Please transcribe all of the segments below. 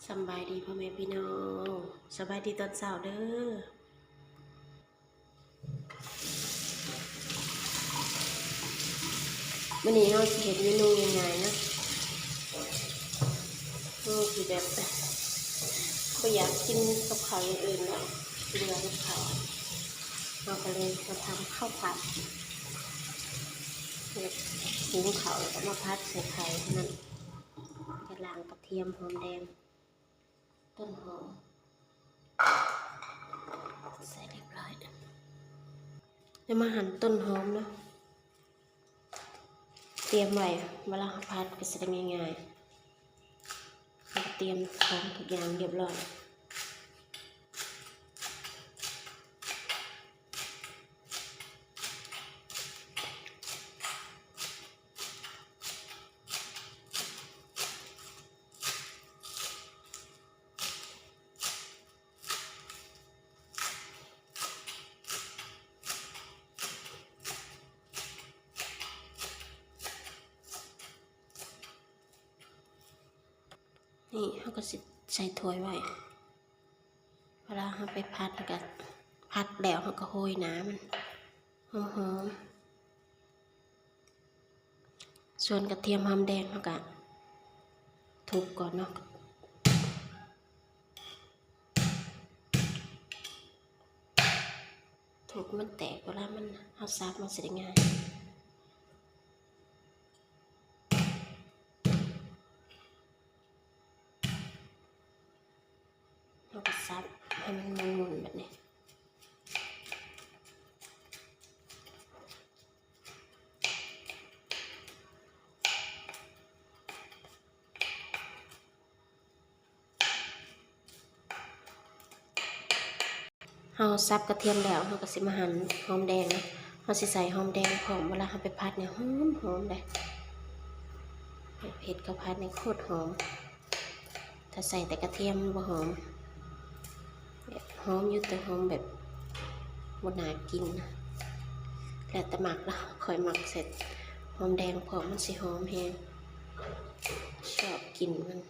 ສຳບາຍດີພໍ່ແມ່ພີ່ນ້ອງ, ສະບາຍດີຕອນເຊົ້າເດີ້. ມື້ນີ້ເຮົາຊິເຮັດເມນູງ່າຍໆເນາະ, ເຮົາຊິແບບບໍ່ຢາກກິນກັບເຂົ້າຢ່າງອື່ນແລ້ວ, ເບື່ອກັບເຂົ້າ, ເຮົາກໍເລີຍມາທຳເຂົ້າຜັດ, ແບບຫຸງເຂົ້າແລ້ວກໍມາຜັດໃສ່ໄຂ່ເທົ່ານັ້ນ. ກໍລ້າງກະທຽມ ຫອມແດງ ຕົ້ນຫອມ ໃສ່ຮຽບຮ້ອຍ. ແລ້ວມາຫັນຕົ້ນຫອມເນາະ, ຕຽມໄວ້ ເວລາເຮົາຜັດກໍຊິໄດ້ງ່າຍໆ. ເຮົາຕຽມຂອງທຸກຢ່າງຮຽບຮ້ອຍ. ນີ້ເຮົາກໍຊິໃສ່ຖ້ວຍໄວ້, ເວລາເຮົາໄປຜັດ ແລ້ວກໍຜັດແລ້ວເຮົາກໍໂຮຍໜ້າມັນ ຫອມໆ. ສ່ວນກະທຽມຫອມແດງເຮົາກະທຸບກ່ອນເນາະ, ທຸບມັນແຕກ ເວລາມັນ ເຮົາສັບມັນຊິໄດ້ງ່າຍ. ເຮົາກໍສັບໃຫ້ມັນໝຸ່ນໆແບບນີ້. ເຮົາສັບກະທຽມແລ້ວ ເຮົາກໍຊິມາຫັນຫອມແດງເນາະ, ເຮົາຊິໃສ່ຫອມແດງພ້ອມ. ເວລາເຮົາໄປຜັດນີ້ຫອມໆເດ້, ເຮັດເຂົ້າຜັດນີ້ໂຄດຫອມ. ຖ້າໃສ່ແຕ່ກະທຽມມັນບໍ່ຫອມ, ແບບຫອມຢູ່ ແຕ່ຫອມແບບບໍ່ໜ້າກິນນະ, ແລ້ວແຕ່ມັກເນາະ. ຂ້ອຍມັກໃສ່ຫອມແດງ ເພາະມັນຊິຫອມແຮງ, ຊອບກິ່ນມັນ.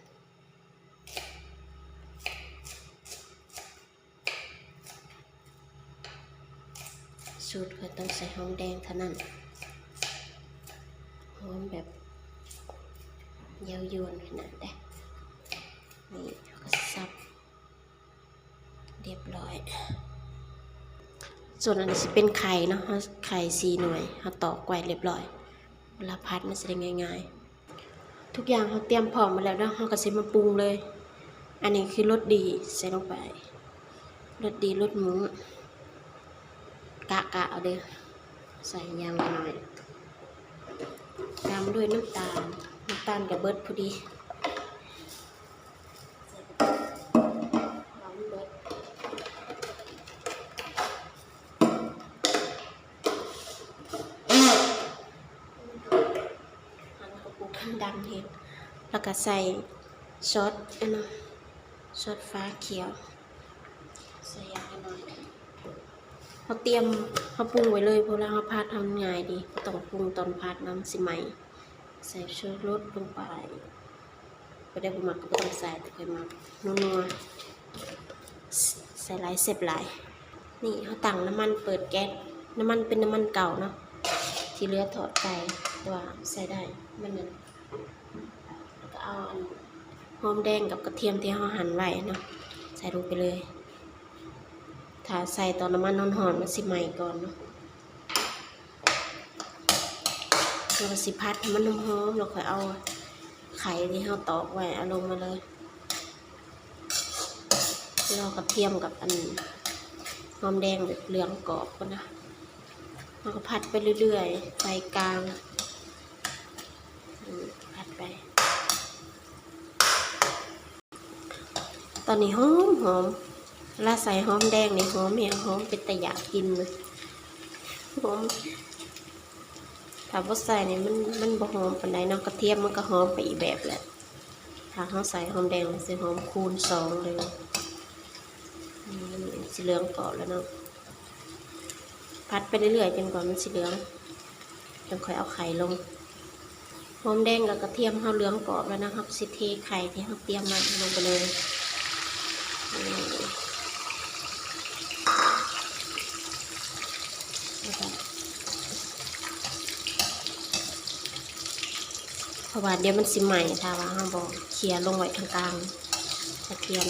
ສູດຂ້ອຍຕ້ອງໃສ່ຫອມແດງເທົ່ານັ້ນ, ຫອມແບບເຍົາຢວນຂະໜາດໃດ. ນີ້ເຮົາກໍສັບຮຽບຮ້ອຍ. ສ່ວນອັນນີ້ຊິເປັນໄຂ່ເນາະ, ເຮົາ ໄຂ່ສີ່ໜ່ວຍ ເຮົາຕອກໄວ້ຮຽບຮ້ອຍ, ເວລາຜັດມັນຊິໄດ້ງ່າຍໆ. ທຸກຢ່າງເຮົາຕຽມພ້ອມໝົດແລ້ວເນາະ, ເຮົາກໍຊິມາປຸງເລີຍ. ອັນນີ້ຄືລົດດີໃສ່ລົງໄປ, ລົດດີ ລົດໝູ ກະ ກະເອົາເດີ້, ໃສ່ຢ່າງລະໜ້ອຍ, ຕາມດ້ວຍນ້ຳຕານ, ນ້ຳຕານກໍເບິດພໍດີ. ຫັ້ນກະປຸກ ດຳເຫັດ ແລ້ວກະໃສ່ຊອດ ອັນນັ້ນ ຊອດຟ້າຂຽວ ໃສ່ຢ່າງລະໜ້ອຍ. ເຮົາຕຽມ ເຮົາປຸງໄວ້ເລີຍ ເພາະເວລາເຮົາຜັດ ເຮົາມັນງ່າຍດີ ບໍ່ຕ້ອງປຸງຕອນຜັດນຳ ມັນຊິໄໝ້. ໃສ່ຊູລົດລົງໄປ. ຜູ້ໃດບໍ່ມັກກໍບໍ່ຕ້ອງໃສ່ ແຕ່ຂ້ອຍມັກນົວໆ ໃສ່ຫຼາຍແຊບຫຼາຍ. ນີ້ເຮົາຕັ້ງນ້ຳມັນ ເປີດແກັສ ນ້ຳມັນເປັນນ້ຳມັນເກົ່າເນາະ ທີ່ເຫຼືອທອດໄກ່ ແຕ່ວ່າໃສ່ໄດ້ ມັນນັ້ນ. ແລ້ວກໍເອົາອັນຫອມແດງກັບກະທຽມທີ່ເຮົາຫັ່ນໄວ້ເນາະ ໃສ່ລົງໄປເລີຍ. ຖ້າໃສ່ຕອນນ້ຳມັນຮ້ອນໆ ມັນຊິໄໝ້ກ່ອນເນາະ. ເຮົາກໍຊິຜັດໃຫ້ມັນຫອມໆ ແລ້ວຄ່ອຍເອົາໄຂ່ທີ່ເຮົາຕອກໄວ້ ເອົາລົງມາເລີຍ. ລໍກະທຽມກັບອັນຫອມແດງແບບເຫຼືອງກອບກ່ອນນະ. ເຮົາກໍຜັດໄປເລື້ອຍໆ ໄຟກາງ ອືມ ຜັດໄປ. ຕອນນີ້ຫອມໆ ເວລາໃສ່ຫອມແດງນີ້ຫອມແຮງ ຫອມເປັນຕາຢາກກິນເລີຍ ຫອມ. ຖ້າບໍ່ໃສ່ນີ້ມັນ ມັນບໍ່ຫອມປານໃດເນາະ. ກະທຽມມັນກໍຫອມໄປອີກແບບແຫຼະ ຖ້າເຮົາໃສ່ຫອມແດງມັນຊິຫອມຄູນສອງເລີຍ. ອືມ ມັນຊິເຫຼືອງກອບແລ້ວເນາະ. ຜັດໄປເລື້ອຍໆ ຈົນກວ່າມັນຊິເຫຼືອງ ຈັ່ງຄ່ອຍເອົາໄຂ່ລົງ. ເວ ອມແດງກັບກະທຽມເຮົາເຫຼືອງກອບແລ້ວນະ ເຮົາຊິເທໄຂ່ທີ່ເຮົາຕຽມໄວ້ລົງໄປເລີຍ. ເພາະວ່າດຽວມັນຊິໄໝ້ ຖ້າວ່າເຮົາບໍ່ເຂຍລົງໄວ້ທາງກາງກະທຽມ.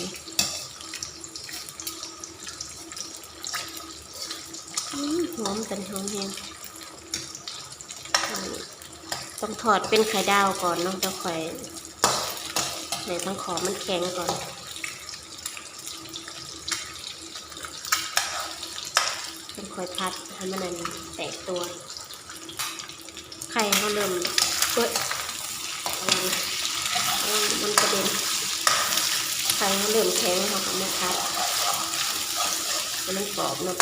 ອືມ ຫອມ ຕອນນີ້ຫອມແຮງ. ຕ້ອງທອດເປັນໄຂ່ດາວກ່ອນເນາະ ແລ້ວຄ່ອຍໃຫ້ທັງຂອບມັນແຂງກ່ອນ ຈັ່ງຄ່ອຍຜັດໃຫ້ມັນ ອັນ ແຕກຕົວ. ໄຂ່ເຮົາເລີ່ມ ເອີຍ ມັນກະເດັນ. ໄຂ່ເຮົາເລີ່ມແຂງ ເຮົາກະມາຜັດໃຫ້ມັນກອບເນາະ.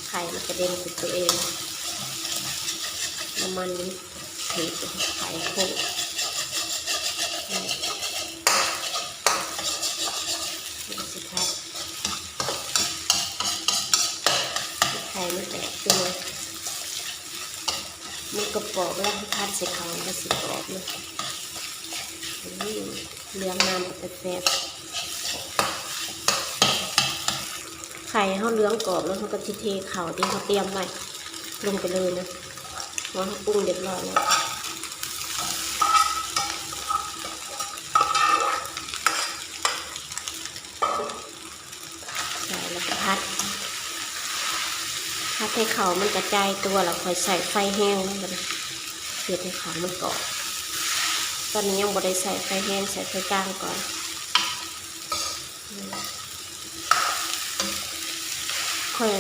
ໄຂ່ມັນກະເດັນຂຶ້ນຕົວເອງ ນ້ຳມັນມັນຖືກໄຂ່ໂພດ. ຊິຜັດໃຫ້ໄຂ່ມັນແຕກຕົວ ມັນກະກອບ ເວລາເຮົາຜັດໃສ່ເຂົ້າມັນກະຊິກອບເນາະ. ອືມ ເຫຼືອງງາມ ເປັນຕາແຊບ. ໄຂ່ເຮົາເຫຼືອງກອບແລ້ວ ເຮົາກະຊິເທເຂົ້າທີ່ເຮົາຕຽມໄວ້ລົງໄປເລີຍນະ ເພາະວ່າເຮົາປຸງຮຽບຮ້ອຍແລ້ວ. ໃສ່ແລ້ວກະຜັດ ຜັດໃຫ້ເຂົ້າມັນກະຈາຍຕົວ ແລ້ວຄ່ອຍໃສ່ໄຟແຮງ ເຮັດໃຫ້ເຂົ້າມັນກອບ. ຕອນນີ້ຍັງບໍ່ໄດ້ໃສ່ໄຟແຮງ ໃສ່ໄຟກາງກ່ອນ. ຂ້ອຍ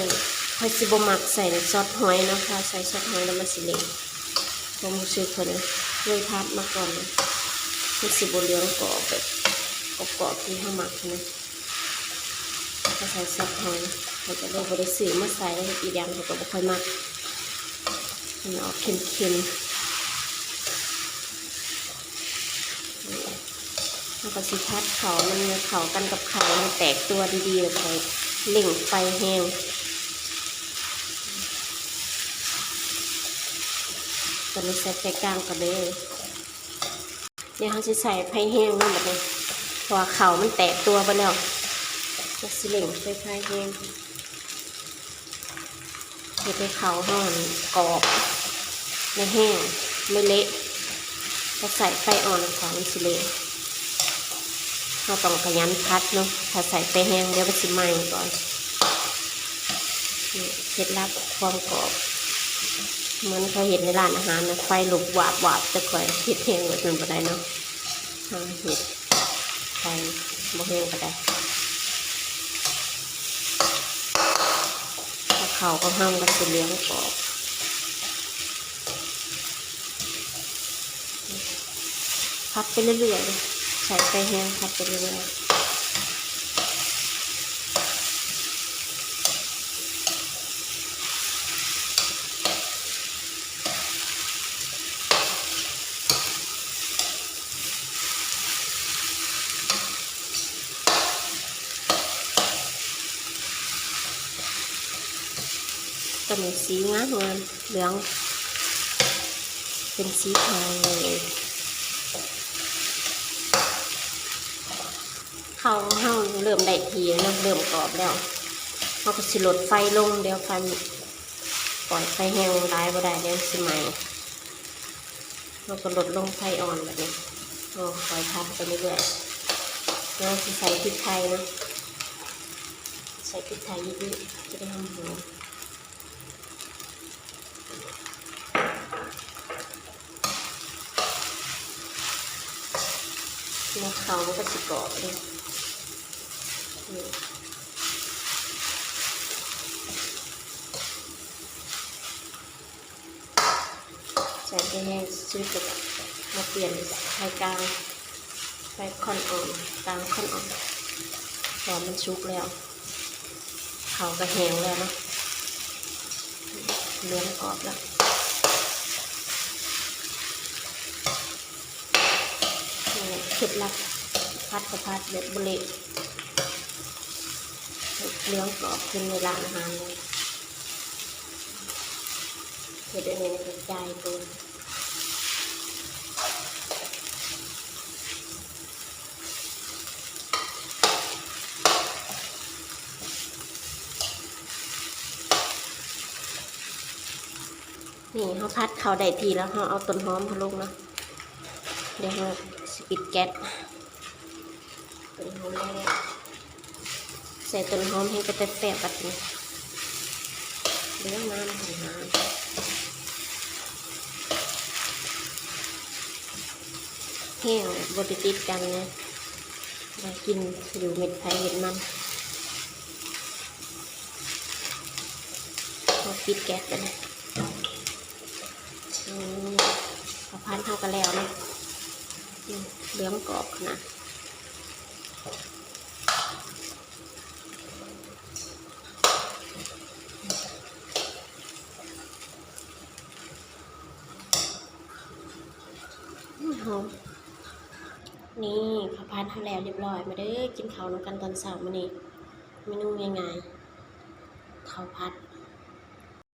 ຂ້ອຍຊິບໍ່ມັກໃສ່ຊອດຫອຍເນາະ ຖ້າໃສ່ຊອດຫອຍແລ້ວມັນຊິເລະ. ຄວາມຮູ້ສຶກຂ້ອຍນະ ເຄີຍຜັດມາກ່ອນ ມັນຊິບໍ່ເຫຼືອງກອບແບບກອບໆທີ່ເຮົາມັກນະ. ເຮົາໃສ່ຊອດຫອຍ ຂ້ອຍກະເລີຍບໍ່ໄດ້ຊື້ມາໃສ່. ອີກຢ່າງຂ້ອຍກະບໍ່ຄ່ອຍມັກ ມັນອອກເຄັມໆ. ເຮົາກະຊິຜັດເຂົ້າມັນໃຫ້ເຂົ້າກັນກັບໄຂ່ ໃຫ້ແຕກຕົວດີໆ ແລ້ວຄ່ອຍເລັ່ງໄຟແຮງ. ຕອນນີ້ໃສ່ໄຟກາງກ່ອນເດີ. ດຽວເຮົາຊິໃສ່ໄຟແຮງເນາະບັດນີ້ ເພາະວ່າເຂົ້າມັນແຕກຕົວໄປແລ້ວ ເຮົາຊິເລັ່ງໄຟ ໄຟແຮງ. ເຮັດໃຫ້ເຂົ້າເຮົາຫັ້ນກອບ ບໍ່ແຫ້ງ ບໍ່ເລະ. ຖ້າໃສ່ໄຟອ່ອນແລ້ວເຂົ້າມັນຊິເລະ. ເຮົາຕ້ອງຂະຫຍັນຜັດເນາະ ຖ້າໃສ່ໄຟແຮງດຽວມັນຊິໄໝ້ກ່ອນ. ນີ້ເຄັດລັບຄວາມກອບ ເໝືອນເຂົາເຮັດໃນຮ້ານອາຫານນະ ໄຟລຸກວາບໆ ແຕ່ຂ້ອຍເຮັດແຮງແບບນັ້ນບໍ່ໄດ້ເນາະ. ເຮົາເຮັດໄຟບໍ່ແຮງປານໃດ ເຂົ້າຂອງເຮົາມັນກະຊິເຫຼືອງກອບ. ຜັດໄປເລື້ອຍໆ ໃສ່ໄຟແຮງ ຜັດໄປເລື້ອຍໆ. ຕອນນີ້ສີງາມໆ ເຫຼືອງເປັນສີທອງເລີຍ. ເຂົ້າເຮົາເລີ່ມໄດ້ທີ່ແລ້ວເນາະ ເລີ່ມກອບແລ້ວ ເຮົາກະຊິລົດໄຟລົງ. ດຽວໄຟ ປ່ອຍໄຟແຮງຫຼາຍບໍ່ໄດ້ ດຽວມັນຊິໄໝ້. ເຮົາກະລົດລົງໄຟອ່ອນແບບນີ້ ເຮົາຄ່ອຍຜັດໄປເລື້ອຍໆ. ເຮົາຊິໃສ່ພິກໄທເນາະ ໃສ່ພິກໄທເຍອະໆ ຈະໄດ້ຫອມໆ. ແລ້ວເຂົ້າມັນກະຊິກອບເດ້. ນີ້ ໃສ່ໄຟແຮງສຸດ ແລ້ວກະມາປ່ຽນໄຟກາງ ໄຟຄ່ອນອ່ອນ ກາງຄ່ອນອ່ອນ ເພາະມັນສຸກແລ້ວ ເຂົ້າກະແຫ້ງແລ້ວເນາະ ເຫຼືອງກອບແລ້ວ. ນີ້ແຫຼະເຄັດລັບ ຜັດກະຜັດແບບບໍ່ເລະ ເຫຼືອງກອບຄືໃນຮ້ານອາຫານເລີຍ. ເຮັດອັນນີ້ແລ້ວກໍຈ່າຍເບິ່ງ. ນີ້ເຮົາຜັດເຂົ້າໄດ້ທີ່ແລ້ວ ເຮົາເອົາຕົ້ນຫອມເຮົາລົງເນາະ. ດຽວເຮົາຊິປິດແກັສ. ຕົ້ນຫອມແລ້ວ ໃສ່ຕົ້ນຫອມແຮງເປັນຕາແຊບບັດນີ້. ເຫຼືອງງາມຂະໜາດ ແຫ້ງແຫຼະ ບໍ່ໄດ້ຕິດກັນນະ ໄດ້ກິນຢູ່ເມັດໃຜເມັດມັນ. ເຮົາປິດແກັສໄປເລີຍ. ອືມ ເຂົ້າຜັດເຮົາກໍແລ້ວເນາະ. ອືມ ເຫຼືອງກອບຂະໜາດ. ອືມ ຫອມ. ນີ້ ເຂົ້າຜັດເຮົາແລ້ວຮຽບຮ້ອຍ. ມາເດີ ກິນເຂົ້ານຳກັນຕອນເຊົ້າມື້ນີ້. ເມນູງ່າຍໆ ເຂົ້າຜັດ